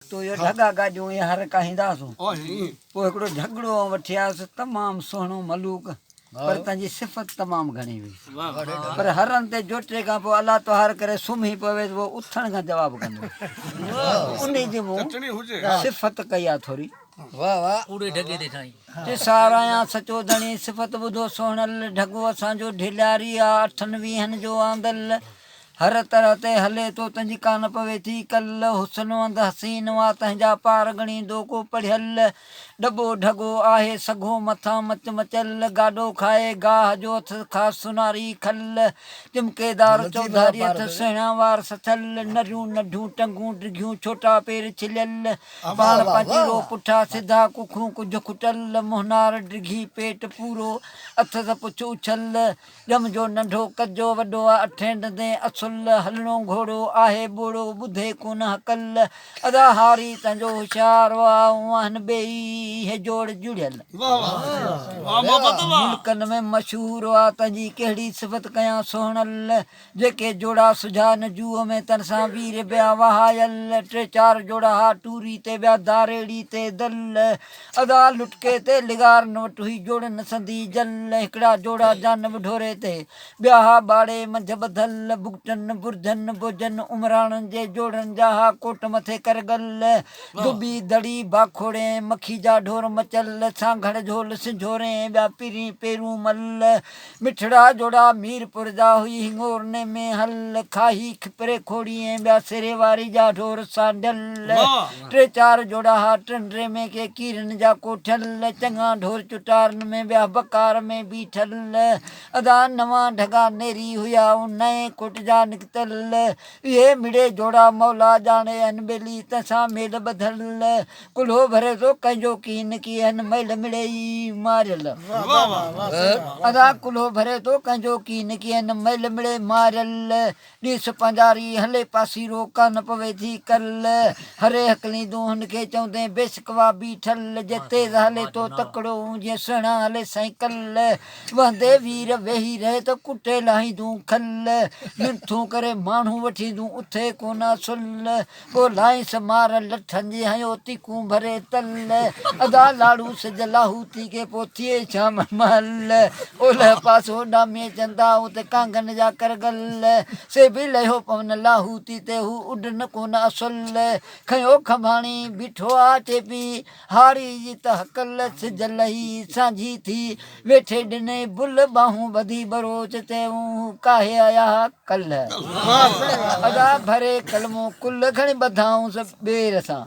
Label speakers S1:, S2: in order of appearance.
S1: تو اهو ڍڳا گاڏيون اهي هر ڪاهينداسون. پوء هڪڙو جهڳڙو آئون وٺي آيس، تمام سهڻو ملوڪ، پر تنهن جي صفت تمام گهڻي هئي. پر هرن تي جوٽي کان پوء الله توهار ڪري سمهي پوي ته پوء اٿڻ کان جواب ڪندو. انهي جي مون صفت ڪئي آ ٿوري. چي ساراهيان سچو ڌڻي، صفت ٻڌو سهڻل، ڍڳو اسان جو ڍيلياري آ، اٺن ويهن جو آندل. هر طرح تي هلي ٿو تنهنجي ڪانه پوي ٿي ڪل، حسن وند حسين آ تنهنجا پار ڳڻيندو ڪو پڙهيل، ڏٻو ڍڳو آهي سگهو مٿان مچ مچل، گاڏو کائي گاهه جو اٿس خاص سوناري کل، چمڪيدار چوڌاري اٿس سهڻا وار سٿل، نريون ننڍيون ٽنگون ڊگهيون ڇوٽا پير ڇليل، پاڻ پاچيرو پٺا سڌا ڪکون ڪجهه کٽل، منهنار ڊگهي پيٽ پورو اٿس پڇ اڇل، ڄم جو ننڍو قد جو وڏو آ اٺين ڏندين اصل، هلڻو گهوڙو آهي ٻوڙو ٻڌي ڪونه هڪل، ادا هاري تنهنجو هوشيار آ آهن ٻيئي هي جوڙ جڙيل. ملڪن ۾ مشهور آ تنهنجي ڪهڙي صفت ڪيان سهڻل، جيڪي جوڙا سجها نه جوء ۾ تن سان وير ٻيا وهايل، ٽي چار جوڙا ها ٽوري تي ٻيا داريڙي تي دل، ادا لٽڪي تي لغار نه وٽ هئي جوڙن سندي جل، هڪڙا جوڙا جانب ڍوري تي ٻيا ها ٻاڙي منجهه ٻڌل، بگٽن برجن بوجن عمراڻن جي جوڙن جا ها ڪوٽ مٿي ڪرڳل، دٻي دڙي باکوڙين مکي جا ڍور مچل، سانگهڙ جهول سنجهورين ٻيا پرين پيرون مل، مٺڙا جوڙا ميرپور جا هئي هڱورني ۾ هل، کاهي کپري کوڙي ۽ ٻيا سري واري جا ڍور سانڍيل، ٽي چار جوڙا ها ٽنڊي ۾ ڪي ڪيرن جا ڪوٺيل، چڱا ڍور چٽارن ۾ ٻيا بڪار ۾ بيٺل، ادا نوان ڍڳا نيري هيا ۽ نئين ڪوٽ جا نڪتل، اهي مڙئي جوڙا مولا ڄاڻي ان ٻيلي تنهن سان ميل ٻڌل. ڪلهو ڀري ٿو ڪنهن جو ڪين ڪي هن مئل مڙئي ماريل. ادا ڪلهو ڀري ٿو ڪنهن جو ڪين ڪي هن مئل مڙئي ماريل. ڏيس پنجاري هلي پاسيرو ڪانه پوي ٿي ڪل. هري هڪليندون هن کي چوندين بيشڪ وا بيٺل. جي تيز هلي ٿو تڪڙو جيئن سهڻا هلي سائيڪل. وهندي وير ويهي رهي ته ڪٽي لاهيندون کل. منٿون ڪري ماڻهو وٺيندون اٿي ڪونه اصل. ڳولائينس مار لٺن جي هنيو تيڪون ڀري تل، ادا لاڙو سج لاهوتي کي پوء ٿئي شام مهل، اولهه پاسو ڏامي چندا ات ڪانگن جا ڪرڳل، سي به لهيو پون لاهوتي تي هو اڏن ڪونه اصل، کنيو کنڀاڻي بيٺو آ چيپي هاري جي ته هڪل سج لهي سانجهي ٿي، ويٺي ڏني بل ٻانهون ٻڌي ٻروچ چيائون هو ڪاهي آيا ها ڪلهه. ادا ڀري ڪلمو ڪل کڻي ٻڌائونس ٻير سان.